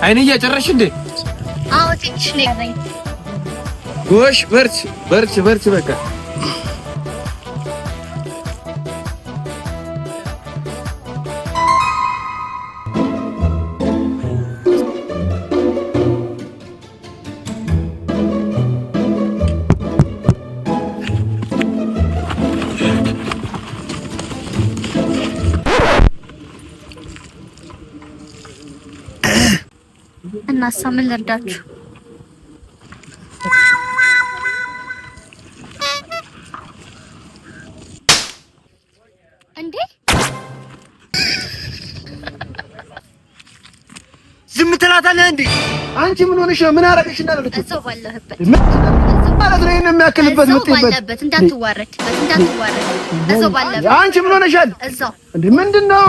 አይንዬ ጨረስሽ እንዴ? አዎ ትንሽ ነው የቀረኝ። ጎሽ በርች በርች በርች በቃ። እናሳ ምን ልርዳችሁ? እንዴ ዝም ትላታለህ እንዴ? አንቺ ምን ሆነሽ ነው? ምን አደረግሽ? እንዳለች እዛው ባለህበት ማለት ነው። ይሄን የሚያክልበት እዛው ምጥይበት ባለበት እንዳትዋረድ፣ እንዳትዋረድ እዛው ባለበት። አንቺ ምን ሆነሻል እዛው እንዴ? ምንድን ነው?